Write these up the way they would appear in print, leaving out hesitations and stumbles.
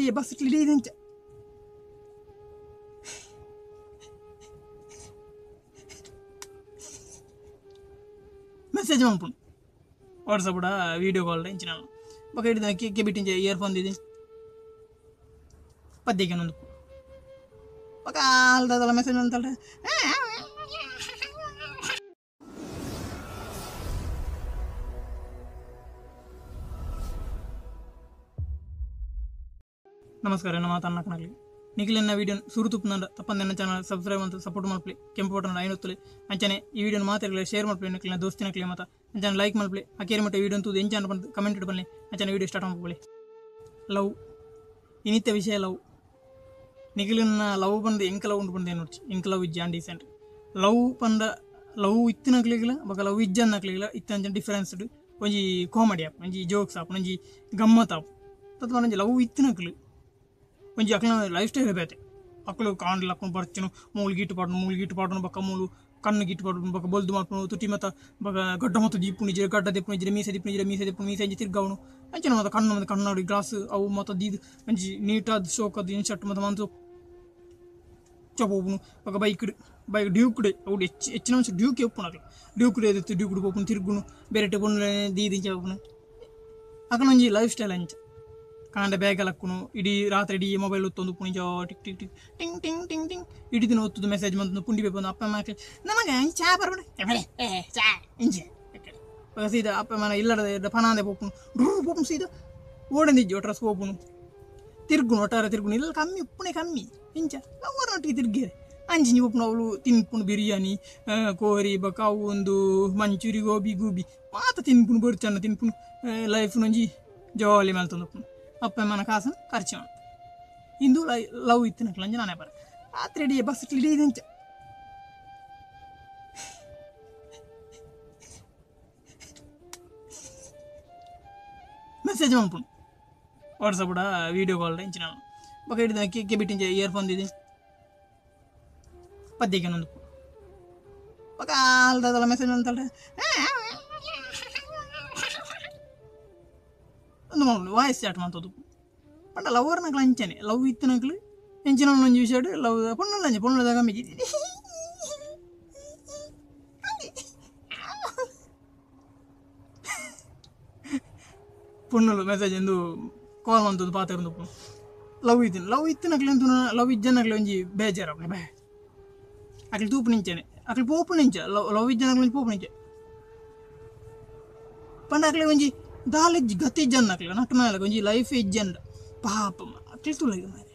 ಇಡೀ ಬಸ್ ಇಡೀ ಇಂಚ ಮೆಸೇಜ್ ಮನ್ಪುಂಡು ವಾಟ್ಸಪ್ ವೀಡಿಯೋ ಕಾಲ್ ಇಂಚಿನ ಬೊಕ ಹಿಡಿದ ಕೆಬಿಟಿಂಚ ಇಯರ್ಫೋನ್ ದಿದ್ದು ಪದ್ಯಕ್ಕೆ ಒಂದು ಬೊಕ ಅಲ್ದಲ್ಲ ಮೆಸೇಜ್ ಅಂತಲ್ರೆ. ನಮಸ್ಕಾರ, ನನ್ನ ಮಾತನ್ನ ಕಣಗಲಿ ನಿಖಿಲನ್ನ ವೀಡಿಯೋ ಸುರು ತುಪ್ಪನಂಡ ತಪ್ಪಂದ ಚಾನಲ್ ಸಬ್ಸ್ಕ್ರೈಬ್ ಅಂತ ಸಪೋರ್ಟ್ ಮಲ್ಪಲಿ, ಕೆಂಪು ಬಟನ್ ಐನೊತ್ತಲೆ ಅಂಚನೆ ಈ ವಿಡಿಯೋನ ಮಾತಾಡಲಿ ಶೇರ್ ಮಲ್ಪಲಿ, ನಿಖಿಲನ ದೋಸ್ತಿನಕ್ಲೆ ಮಾತ ಅಂಚನೆ ಲೈಕ್ ಮಲ್ಪಲಿ, ಅಕೇರಿ ಮಟ್ಟ ವಿಡಿಯೋ ತೂದು ಎಂಚ ಅಂತ ಕಮೆಂಟ್ ಇಡ್ಬಲ್ಲಿ ಅಂಚನೆ ವಿಡಿಯೋ ಸ್ಟಾರ್ಟ್ ಮಾಡ್ಕೊಳ್ಳಿ. ಲವ್ ಇನ್ನಿತ್ತ ವಿಷಯ ಲವ್ ನಿಖಿಲನ್ನ ಲವ್ ಬಂದು ಎಂಕ ಲವ್ ಉಂಟು ಬಂದು ಏನು ಎಂಕ ಲವ್ ಇಜ್ಜ ಡೀಸೆಂಟ್ ಲವ್ ಪಂಡ ಲವ್ ಇತ್ತಿನಕ್ಲಿಗಿಲ್ಲ ಬೊಕ ಲವ್ ಇಜ್ಜ ಅನ್ನಕ್ಲಿಗಿಲ್ಲ ಇತ್ತ ಅಂಚನೆ ಡಿಫರೆನ್ಸ್ ಒಂಜಿ ಕಾಮಿಡಿ ಆಪ್ ಒಂಜಿ ಜೋಕ್ಸ್ ಆಪ್ ಒಂಜಿ ಗಮ್ಮತ್ ಆಪ್ ತತ್ವ ಒಂಜಿ ಲವ್ ಇತ್ತಿನಕ್ಲು ಒಂಜಿ ಅಕ್ಲ ಲೈಫ್ ಸ್ಟೈಲ್ ಬೇತೆ ಅಕ್ಲು ಕಾಂಡ್ಲ ಹಾಕೊಂಡು ಬರ್ಚನು ಮೂಲು ಗೀಟು ಪಾಡನು ಮೂಲು ಗೀಟು ಪಾಡನು ಬೊಕ್ಕ ಮೂಲು ಕಣ್ಣು ಗೀಟು ಪಾಡನು ಬೊಕ್ಕ ಬೊಲ್ದು ಮಾಡ್ಪುನು ತುಟಿ ಮತ್ತ ಬೊಕ ಗಡ್ಡ ಮತ್ತು ದೀಪುನು ಇಜ್ಜೆ ಗಡ್ಡ ದೆಪ್ಪುನು ಇಜ್ಜೆ ಮೀಸೆ ದಿಪ್ಪುನು ಇಜ್ಜೆ ಮೀಸೆ ದೆಪ್ಪುನು ಮೀಸೆ ಇಂಚೆ ತಿರ್ಗಾವನು ಅಂಚನೆ ಮತ್ತು ಕಣ್ಣು ಮತ್ತು ಕಣ್ಣಾಡಿ ಗ್ಲಾಸ್ ಅವು ಮತ್ತು ದೀದ್ ಒಂಜಿ ನೀಟಾದ ಶೋಕದ ಇನ್ಶರ್ಟ್ ಮತ್ತು ಮಂತು ಚಪೋಪುನು ಬೊಕ ಬೈಕ್ ಬೈಕ್ ಡ್ಯೂಕ್ಡೆ ಅವು ಹೆಚ್ಚು ಹೆಚ್ಚಿನ ಅಂಶ ಡ್ಯೂಕ್ ಎಪ್ಪುನು ಅಕ್ಲು ಡ್ಯೂಕ್ಡೆ ಎತ್ತು ಡ್ಯೂಕ್ಡ್ ಪೋಪುನು ತಿರ್ಗುನು ಬೇರೆಟೆ ಪೊಣ್ಣು ದೀದ್ ಇಂಚ ಪೋಪುನು ಅಕಲ ಒಂಜಿ ಲೈಫ್ ಸ್ಟೈಲ್ ಅಂಚ ಕಾಂಡ ಬ್ಯಾಗ್ ಲಕ್ಕುನು ಇಡೀ ರಾತ್ರಿ ಇಡೀ ಮೊಬೈಲ್ ಒತ್ತೊಂದು ಪುಣಿಜ ಟಿಕ್ ಟಿಕ್ ಟಿಕ್ ಟಿಂಗ್ ಟಿಂಗ್ ಟಿಂಗ್ ಟಿಂಗ್ ಇಡೀ ದಿನ ಒತ್ತುದು ಮೆಸೇಜ್ ಬಂತು ಪುಂಡಿ ಬೇಕು ಅಪ್ಪ ಅಮ್ಮ ನಮಗೆ ಚಾ ಬರ್ಬೇಡ ಚಾ ಇಂಚೆ ಸೀದಾ ಅಪ್ಪ ಮನ ಇಲ್ಲದ ಪನಾಂದೆ ಪೋಪುನು ರು ಪೋಪುನು ಸೀದಾ ಓಡಂದಿಜ್ಜಿ ಒಟ್ರಸ್ ಪೋಪುನು ತಿರ್ಗುನು ಒಟ್ಟಾರೆ ತಿರ್ಗುನು ಇಲ್ಲ ಕಮ್ಮಿ ಉಪ್ಪುನೆ ಕಮ್ಮಿ ಇಂಚ ಅವರೊಟ್ಟಿಗೆ ತಿರ್ಗೇರೆ ಅಂಚಿಂಚಿ ಪೋಪುನು ಅವಳು ತಿನ್ಪುನು ಬಿರಿಯಾನಿ ಕೋರಿ ಬೊಕ ಅವು ಒಂದು ಮಂಚೂರಿ ಗೋಬಿ ಗೂಬಿ ಮಾತ ತಿನ್ಪುನು ಬೊರ್ಚನ್ನ ತಿನ್ಪುನು ಲೈಫ್ ಒಂಜಿ ಜಾಲಿ ಮಲ್ತೊಂದು ಉಪ್ಪುನು ಅಪ್ಪ ಅಮ್ಮನ ಕಾಸನ್ನು ಖರ್ಚು ಮಾಡು ಇಂದು ಲೈ ಲವ್ ಇತ್ತಿನಕ್ಲು ಅಂಚ ನಾನೇ ಬರ ರಾತ್ರಿ ಇಡೀ ಬಸ್ ಇಡೀ ಇಂಚ ಮೆಸೇಜ್ ಮನ್ಪುಂಡು ವಾಟ್ಸಪ್ ವೀಡಿಯೋ ಕಾಲ್ ಇಂಚಿನ ಬೊಕ ಹಿಡಿದ ಕೆಬಿಟಿಂಚ ಇಯರ್ಫೋನ್ ದಿದ್ದು ಪದ್ಯಕ್ಕೆ ಒಂದು ಬೊಕ ಅಲ್ದಲ್ಲ ಮೆಸೇಜ್ ಅಂತಲ್ರೆ ಒಂದು ಮಾಮೂಲು ವಾಯ್ಸ್ ಚಾಟ್ ಮಾಡ್ತದ್ದು ಪಂಡ ಲವರ್ನಕ್ಲು ಅಂಚನೆ ಲವ್ ಇತ್ತಿನಕ್ಲು ಎಂಚಿನ ಒಂಜಿ ವಿಷಯ ಲವ್ ಪೊಣ್ಣು ಅಂಚೆ ಪೊಣ್ಣು ಕಮ್ಮಿ ಪೊಣ್ಣುಲು ಮೆಸೇಜ್ ಎಂದು ಕಾಲ್ ಮಂತದ್ದು ಪಾತೆರೊಂದು ಲವ್ ಇತ್ತಿನ ಲವ್ ಇತ್ತಿನಕ್ಲು ಎಂತ ಲವ್ ಇಜ್ಜನಕ್ಲು ಒಂಜಿ ಬೇಜಾರು ಅಕ್ಲೆ ಬೇ ಅಕ್ಲು ತೂಪು ನಿಂಚನೆ ಅಕ್ಲು ಪೋಪು ನಿಂಚ ಲವ್ ಲವ್ ಇಜ್ಜನಕ್ಲು ಒಂಜಿ ಪೋಪು ನಿಂಚೆ ಪಂಡ ಅಕ್ಲೆ ಒಂಜಿ ದಾಲೆಜ್ಜಿ ಗತಿ ಇಜ್ಜಂದ ಅಕ್ಲೆ ನಟ್ಟು ಒಂಜಿ ಲೈಫ್ ಇಜ್ಜಂಡ ಪಾಪ ಅಕ್ಲೆ ತುಲಗ ಮಾರೆ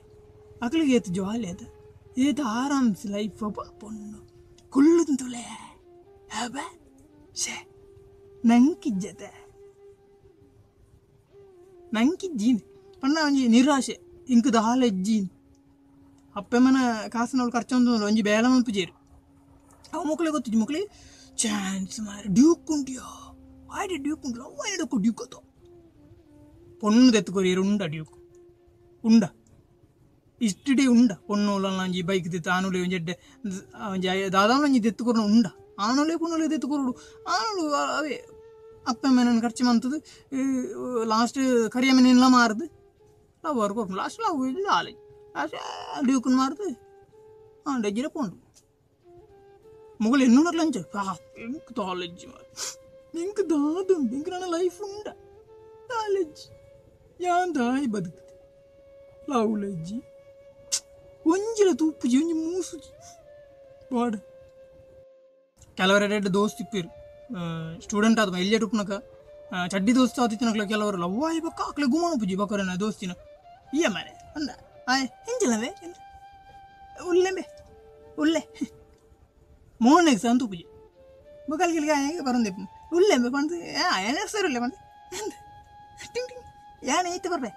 ಅಕ್ಲಿಗೆ ಏತು ಜಾಲಿ ಅದ ಏತು ಆರಾಮ್ಸ್ ಲೈಫ್ ಅಪ್ಪ ಪೊಣ್ಣು ಕುಳ್ಳುದು ತುಲೆ ಅಬ್ಬ ಶೇ ನಂಕಿಜ್ಜತೆ ನಂಕಿಜ್ಜೀನಿ ಪಂಡ ಒಂಜಿ ನಿರಾಶೆ ಇಂಕ್ ದಾಲೆಜ್ಜೀನಿ ಅಪ್ಪೆಮ್ಮನ ಕಾಸಿನವಳು ಖರ್ಚು ಒಂಜಿ ಬೇಲ ಮಲ್ಪುಜೇರು ಅವು ಮಕ್ಕಳಿಗೆ ಗೊತ್ತಿಜ್ಜಿ ಮಕ್ಕಳಿಗೆ ಚಾನ್ಸ್ ಮಾರೆ ಡ್ಯೂಕ್ ಉಂಟಿಯೋ ಆಯ್ತು ಡ್ಯೂಕ್ ಉಂಟು ಲವ್ ಆಯ್ತು ಡ್ಯೂಕ್ ಗೊತ್ತು ಪೊಣ್ಣು ದೆತ್ತುಕೊರಿಯರು ಉಂಡ ಡ್ಯೂಕ್ ಉಂಡ ಇಷ್ಟಿಡೇ ಉಂಡ ಪೊಣ್ಣು ಒಂಜಿ ಬೈಕ್ ದಿತ್ತು ಆನುಲೆ ಒಂಜಿ ಎಡ್ಡೆ ಒಂಜಿ ದಾದಾನು ಒಂಜಿ ದೆತ್ತುಕೊರ್ನ ಉಂಡ ಆನುಲೆ ಪೊಣ್ಣುಲೆ ದೆತ್ತುಕೊರುಡು ಆನುಲು ಅವೇ ಅಪ್ಪ ಮೇನನ್ನು ಖರ್ಚು ಮಂತದ್ದು ಲಾಸ್ಟ್ ಕರಿಯ ಮೇನೆಲ್ಲ ಮಾರ್ದು ಲವ್ ಅವ್ರು ಕೊರ್ಪು ಲಾಸ್ಟ್ ಲವ್ ಇಲ್ಲ ಆಲೆ ಲಾಸ್ಟ್ ಡ್ಯೂಕನ್ ಮಾರ್ದು ಹಾಂ ಡೆಜ್ಜಿರ ಪೋಂಡು ಮೊಗಲು ಎನ್ನುನಕ್ಲು ಅಂಚ ಎಂಕ್ ಕಾಲೇಜ್ ಇಂಕ್ ದಾದುಂಡು ಇಂಕ್ ನನ್ನ ಲೈಫ್ ಉಂಡ ಕಾಲೇಜ್ ಯಾನ್ ದಾಯಿ ಬದುಕುತ್ತೆ ಲವ್ ಲಜ್ಜಿ ಒಂಜಿಲ ತೂಪುಜಿ ಒಂಜಿ ಮೂಸುಜಿ ಬಾಡ ಕೆಲವರು ಎರಡು ದೋಸ್ತ್ ಇಪ್ಪೇರು ಸ್ಟೂಡೆಂಟ್ ಆದ ಎಲ್ಲಿ ಉಪ್ಪುನಕ ಚಡ್ಡಿ ದೋಸ್ತ ಆತಿನಕ್ಲ ಕೆಲವರು ಲವ್ ಆಯ್ ಬೊಕ್ಕ ಅಕ್ಲೆ ಗುಮಾನ ಪೂಜಿ ಬೊಕರೇನ ದೋಸ್ತಿನ ಈಯ ಮಾರೆ ಅಂದ ಆಯ್ ಎಂಚಿಲ್ಲವೇ ಉಲ್ಲೆಂಬೆ ಉಲ್ಲೆ ಮೋನೆಗ್ ಸಹ ತೂಪುಜಿ ಬೊಕಲ್ ಗಿಲ್ಗೆ ಆಯ್ ಬರಂದೆಪ್ಪು ಉಲ್ಲೆಂಬೆ ಪಂಡ್ ಏನೇ ಸರ್ ಉಲ್ಲೆ ಪಂಡ್ ಟಿಂಗ್ ಟಿಂಗ್ ಯಾನ್ ಐತೆ ಬರ್ಬೆ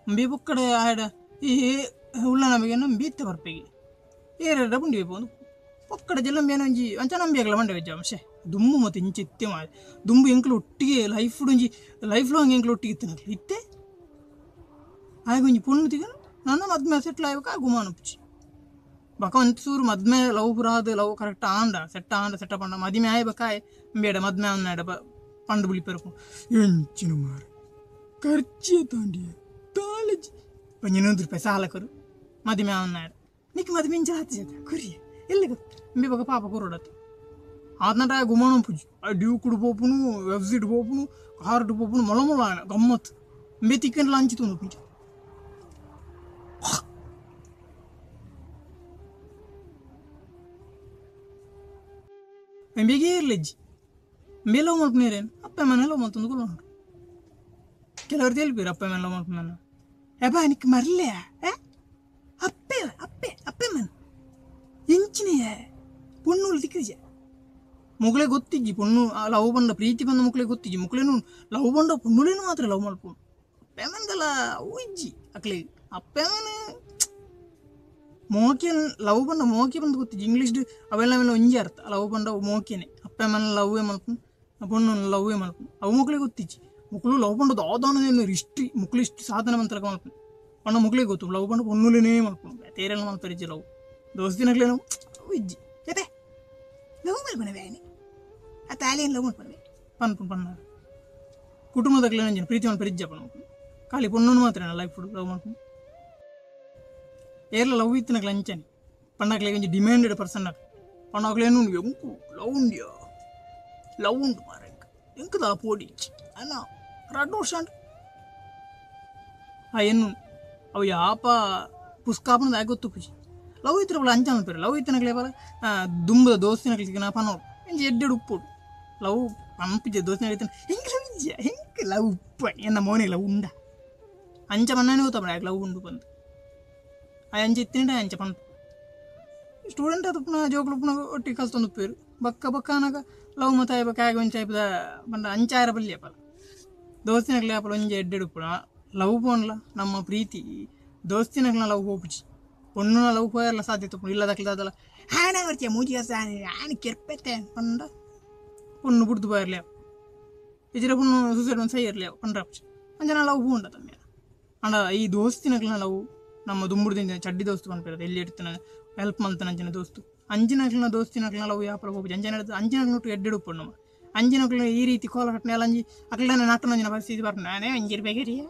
ಅಂಬಿ ಬೊಕ್ಕಡೆ ಆಯಡ ಈ ಉಲ್ಲ ನಮಗೆ ನಂಬಿ ಇತ್ತೆ ಬರ್ಪೆಗೆ ಏರೆಡ ಪುಂಡಿ ಒಂದು ಪೊಕ್ಕಡ ಜಲ್ಲಂಬಿ ಏನೋ ಒಂಜಿ ಅಂಚ ನಂಬಿ ಆಗಲ ಮಂಡೆ ವೆಜ್ಜ ಅಂಶೆ ದುಂಬು ಮತ್ತು ಇಂಚ ಇತ್ತೆ ಮಾರೆ ದುಂಬು ಎಂಕ್ಲು ಒಟ್ಟಿಗೆ ಲೈಫ್ ಒಂಜಿ ಲೈಫ್ ಲಾಂಗ್ ಎಂಕ್ಲು ಒಟ್ಟಿಗೆ ಇತ್ತು ಇತ್ತೆ ಆಗ ಒಂಜಿ ಪೊಣ್ಣು ತಿಗನು ನನ್ನ ಮದ್ಮೆ ಸೆಟ್ಲ್ ಆಯ್ಬೇಕ ಗುಮಾನ ಪುಚ್ಚಿ ಬಕ ಒಂಚೂರು ಮದ್ಮೆ ಲವ್ ಪುರಾದ ಲವ್ ಕರೆಕ್ಟ್ ಆಂಡ ಸೆಟ್ ಆಂಡ ಸೆಟಪ್ ಆಂಡ ಮದಿಮೆ ಆಯ್ಬೇಕಾಯ್ ಬೇಡ ಮದ್ಮೆ ಆಂಡ ಪಂಡು ಬುಲಿ ಪೆರಪು ಎಂಚಿನ ಮಾರೆ ಖರ್ಚೆ ತಾಂಡಿಯ ಕಾಲೇಜ್ 100 ರೂಪಾಯಿ ಸಾಲ ಕೊರು ಮದಿಮೆ ಅವನಾಡ ನಿಕ್ ಮದಿಮೆ ಇಂಚ ಹತ್ತಿ ಕುರಿ ಎಲ್ಲಿ ಇಂಬೆ ಬೊಕ ಪಾಪ ಕೊರೊಡತ್ತು ಆತ್ನಟ ಗುಮಾನ ಪೂಜಿ ಡ್ಯೂಕ್ಡ್ ಪೋಪುನು ವೆಬ್ಸೈಟ್ ಪೋಪುನು ಕಾರ್ಡ್ ಪೋಪುನು ಮೊಲ ಮೊಲ ಆಯನ ಗಮ್ಮತ್ ಇಂಬೆ ತಿಕ್ಕಂಡ್ಲ ಅಂಚಿ ತೂಂದು ಪುಂಚ ಇಂಬೆಗೆ ಇರ್ಲೆಜ್ಜಿ ಇಂಬೆ ಲವ್ ಮಲ್ಪುನೇರೇನು ಅಪ್ಪೆ ಮನೆ ಲವ್ ಮಲ್ತೊಂದು ಕುಲ್ಲುಂಡು ಕೆಲವರು తెలిపిరు ಅಪ್ಪೆ ಮನೆ ಲವ್ ಮಲ್ಪುನ ಎಬಾ ನಿಕ್ ಮರ್ಲೆ ಅಪ್ಪೆ ಅಪ್ಪೆ ಅಪ್ಪೆ ಮನ್ ಎಂಚಿನೆಯ ಪೊಣ್ಣುಲು ತಿಕ್ಕಿಜೆ ಮೊಗಲೇ ಗೊತ್ತಿಜ್ಜಿ ಪೊಣ್ಣು ಲವ್ ಬಂಡ ಪ್ರೀತಿ ಬಂದ ಮೊಕ್ಲೆ ಗೊತ್ತಿಜ್ಜಿ ಮೊಕ್ಲೇನು ಲವ್ ಬಂಡ ಪೊಣ್ಣುಲೇನು ಮಾತ್ರ ಲವ್ ಮಲ್ಪುನು ಅಪ್ಪೆ ಮಂದಲ ಅವು ಇಜ್ಜಿ ಅಕ್ಲೆ ಅಪ್ಪೆ ಮನ ಮೋಕೆ ಲವ್ ಬಂಡ ಮೋಕೆ ಬಂದು ಗೊತ್ತಿಜ್ಜಿ ಇಂಗ್ಲೀಷ್ ಅವೆಲ್ಲ ಅವೆಲ್ಲ ಒಂಜಿ ಅರ್ಥ ಲವ್ ಬಂಡ ಮೋಕೆನೆ ಅಪ್ಪೆ ಮನ ಲವ್ವೇ ಮಲ್ಪುನು ಪೊಣ್ಣು ಲವ್ವೇ ಮಲ್ಪುನು ಅವು ಮೊಕ್ಲೆ ಗೊತ್ತಿಜ್ಜಿ ಮೊಕ್ಲು ಲವ್ ಬಂಡ ದಾದಾನ ಇಷ್ಟಿ ಮೊಕ್ಲು ಇಷ್ಟು ಸಾಧನೆ ಮಂತ್ರಕ ಮಲ್ಪುನು ಪಂಡ ಮೊಕ್ಲೆ ಗೊತ್ತು ಲವ್ ಬಂಡ ಪೊಣ್ಣುಲೇನೇ ಮಲ್ಪುನು ತೇರೆಲ್ಲ ಮಲ್ಪರಿಜ್ಜಿ ಲವ್ ದೋಸ್ತಿನಕ್ಲೇನು ಅವು ಇಜ್ಜಿ ಏತೆ ಲವ್ ಮಲ್ಪುನ ಬ್ಯಾನಿ ಆ ತಾಲಿಯನ್ನು ಲವ್ ಮಲ್ಪುನ ಪನ್ಪುನು ಪಣ್ಣ ಕುಟುಂಬದಕ್ಲೇನು ಅಂಜಿನ ಪ್ರೀತಿ ಮಲ್ಪರಿಜ್ಜ ಪಣ್ಣ ಖಾಲಿ ಪೊಣ್ಣು ಮಾತ್ರ ಲೈಫ್ ಲವ್ ಮಲ್ಪುನು ಏರ್ಲ ಲವ್ ಇತ್ತಿನಕ್ಲೆ ಅಂಚನೆ ಪಣ್ಣಕ್ಲೆ ಒಂಜಿ ಡಿಮ್ಯಾಂಡೆಡ್ ಪರ್ಸನ್ ಅಕ್ ಪಣ್ಣಕ್ಲೇನು ಎಂಕು ಲವ್ ಉಂಡ್ಯಾ ಲವ್ ಉಂಡು ಮಾರ ಎಂಕ್ ದಾಲ ಪೋಡಿಚ್ಚಿ ಅಣ್ಣ ರಡ್ಡು ವರ್ಷ ಉಂಡು ಆ ಎನ್ನು ಅವು ಯಾಪ ಪುಸ್ಕಾಪನ ದಾಯ ಗೊತ್ತು ಲವ್ ಇತ್ತಿನ ಬಲ ಅಂಚ ಮಲ್ಪೆರ್ ಲವ್ ಇತ್ತಿನಕ್ಲೆ ಬಲ ದುಂಬದ ದೋಸ್ತಿನಕ್ಲೆ ನಾ ಪನೋಡು ಎಂಚ ಎಡ್ಡೆಡ್ ಉಪ್ಪುಡು ಲವ್ ಪಂಪಿಜೆ ದೋಸ್ತಿನ ಇತ್ತಿನ ಎಂಕ್ ಲವ್ ಇಜ್ಜ ಎಂಕ್ ಲವ್ ಉಪ್ಪ ಎನ್ನ ಮೋನೆ ಲವ್ ಉಂಡ ಅಂಚ ಪನ್ನಾನೆ ಗೊತ್ತಪ್ಪ ಯಾಕೆ ಲವ್ ಉಂಡು ಬಂದು ಆ ಅಂಚ ಇತ್ತಿನ ಅಂಚ ಪನ್ಪ ಸ್ಟೂಡೆಂಟ್ ಅದು ಪುನಃ ಜೋಕುಲು ಪುನಃ ಒಟ್ಟಿಗೆ ಕಲ್ತೊಂದು ಉಪ್ಪೇರು ಬಕ್ಕ ಬಕ್ಕ ಅನಗ ಲವ್ ಮತ ಆಯ್ಪ ಕಾಯಗ ಒಂಚ ಆಯ್ಪದ ಪಂಡ ಅಂಚಾರ ಬಲ್ಲಿ ಅಪಲ ದೋಸ್ತಿನಕ್ಲೆ ಅಪಲ ಒಂಜಿ ಎಡ್ಡೆಡ್ ಉಪ್ಪುನ ಲವ್ ಪೋನ್ಲ ನಮ್ಮ ಪ್ರೀತಿ ದೋಸ್ತಿನಕ್ಲ ಲವ್ ಪೋಪುಜಿ ಪೊಣ್ಣುನ ಲವ್ ಪೋಯರ್ಲ ಸಾಧ್ಯತೆ ಉಪ್ಪುಂಡು ಇಲ್ಲದಕ್ಲೆ ದಾದಲ ಹಾಣ ಬರ್ತಿಯ ಮೂಜಿ ಆನೆ ಕೆರ್ಪೆತ್ತೆ ಪಂಡ ಪೊಣ್ಣು ಬುಡ್ದು ಪೋಯರ್ಲೆ ಇಜ್ಜಿಡ ಪೊಣ್ಣು ಸೂಸೈಡ್ ಒಂದು ಸೈಯರ್ಲೆ ಪಂಡ್ರಾಪುಜಿ ಅಂಚನ ಲವ್ ಪೂಂಡ ತಮ್ಮೆ ಅಂಡ ಈ ದೋಸ್ತಿನಕ್ಲ ಲವ್ ನಮ್ಮ ದುಂಬುಡ್ದಿಂದ ಚಡ್ಡಿ ದೋಸ್ತು ಪನ್ಪೆರ್ ಎಲ್ಲಿ ಇಡ್ತಾನೆ ಹೆಲ್ಪ್ ಮಲ್ತನ ಅಂಚಿನ ದೋಸ್ತು ಅಂಚಿನಕ್ಲಿನ ದೋಸ್ತಿನಕ್ಲಿನ ಲವ್ ಯಾಪಲ ಪೋಪುಜಿ ಅಂಚನೆ ಅಂಚಿನಕ್ಲು ಎಡ್ಡೆಡ್ ಉಪ್ಪುಂಡು ನಮ್ಮ ಅಂಚಿನಕ್ಲು ಈ ರೀತಿ ಕೋಲ ಕಟ್ಟನೆ ಅಂಜಿ ಅಕ್ಲನ ನಟನ ಅಂಚಿನ ಪರಿಸ್ಥಿತಿ ಬರ್ಪುಂಡು ನಾನೇ 5 ರೂಪಾಯಿ ಕರಿಯ